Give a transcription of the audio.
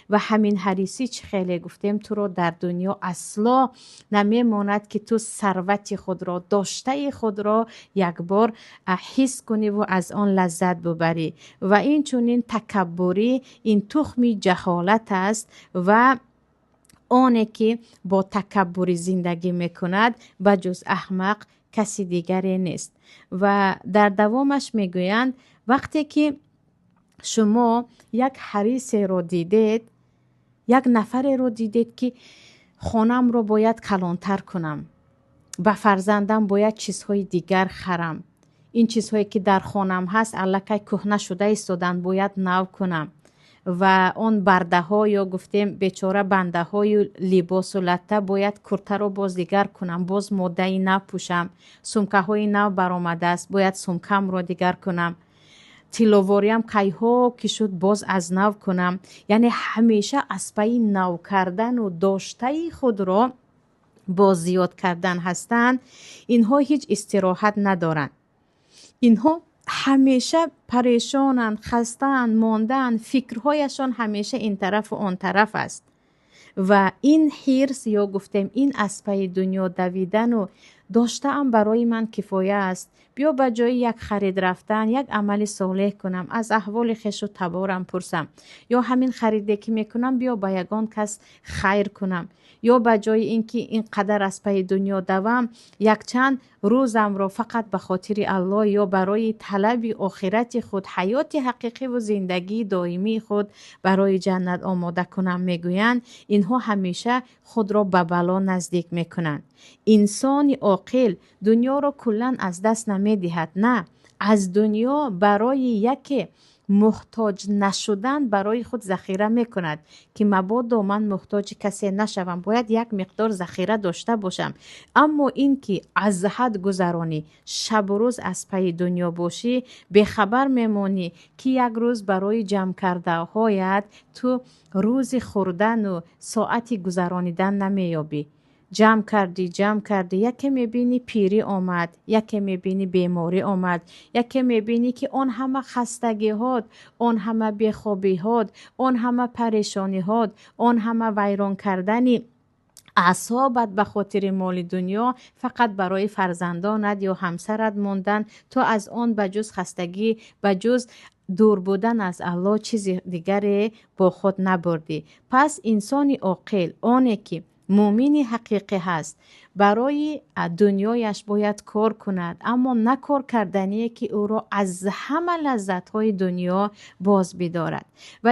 Ва ҳамин ҳарисӣ, чӣ хеле гуфтем, туро дар дунё асло намемонад, ки ту сарвати худро, доштаи худро як бор ҳис куниву аз он лаззат бубарӣ. Ва инчунин такаббурӣ ин тухми ҷаҳолат аст ва оне ки бо такаббурӣ зиндагӣ мекунад, ба ҷуз аҳмақ каси дигаре нест. Ва дар давомаш мегӯянд, вақте ки шумо як ҳарисеро дидед, як нафареро дидед, ки хонамро бояд калонтар кунам, ба фарзандам бояд чизҳои дигар харам, ин чизҳое ки дар хонам ҳаст аллакай кӯҳна шуда истоданд, бояд нав кунам, ва он бардаҳо ё гуфтем бечора бандаҳою либосу латта, бояд куртаро боз дигар кунам, боз модаи нав пӯшам, сумкаҳои нав баромадааст, бояд сумкамро дигар кунам, тилловориам кайҳо ки шуд, боз аз нав кунам. Яъне ҳамеша аз пайи нав кардану доштаи худро боз зиёд кардан ҳастанд. Инҳо ҳеҷ истироҳат надоранд, инҳо ҳамеша парешонанд, хастаанд, мондаанд, фикрҳояшон ҳамеша ин тарафу он тараф аст. Ва ин ҳирс ё гуфтем ин аз пайи дунё давидану доштаам барои ман кифоя аст, биё ба ҷои як харид рафтан як амали солеҳ кунам, аз аҳволи хешу таборам пурсам, ё ҳамин хариде ки мекунам, биё ба ягон кас хайр кунам, ё ба ҷои ин ки ин қадар аз пайи дунё давам, якчанд рӯзамро фақат ба хотири Аллоҳ ё барои талаби охирати худ, ҳаёти ҳақиқиву зиндагии доимии худ барои ҷаннат омода кунам, мегӯянд. Инҳо ҳамеша худро ба бало наздик мекунанд. Инсони оқил дунёро куллан аз даст намедиҳад, на аз дунё барои яке муҳтоҷ нашудан барои худ захира мекунад, ки мабодо ман муҳтоҷи касе нашавам, бояд як миқдор захира дошта бошам. Аммо ин ки аз ҳад гузаронӣ, шабу рӯз аз пайи дунё бошӣ, бехабар мемонӣ, ки як рӯз барои ҷамъ кардаҳоят ту рӯзи хӯрдану соати гузаронидан намеёбӣ. Ҷамъ кардӣ, ҷамъ кардӣ, яке мебинӣ пирӣ омад, яке мебинӣ беморӣ омад, яке мебинӣ, ки он ҳама хастагиҳот, он ҳама бехобиҳот, он ҳама парешониҳот, он ҳама вайрон кардани аъсобат ба хотири моли дунё фақат барои фарзандонат ё ҳамсарат мондан, ту аз он ба ҷуз хастагӣ, ба ҷуз дур будан аз Аллоҳ чизи дигаре бо худ набурдӣ. Пас инсони оқил, оне ки муъмини ҳақиқӣ ҳаст, барои дунёяш бояд кор кунад, аммо на кор кардание ки ӯро аз ҳама лаззатҳои дунё боз бидорад. Ва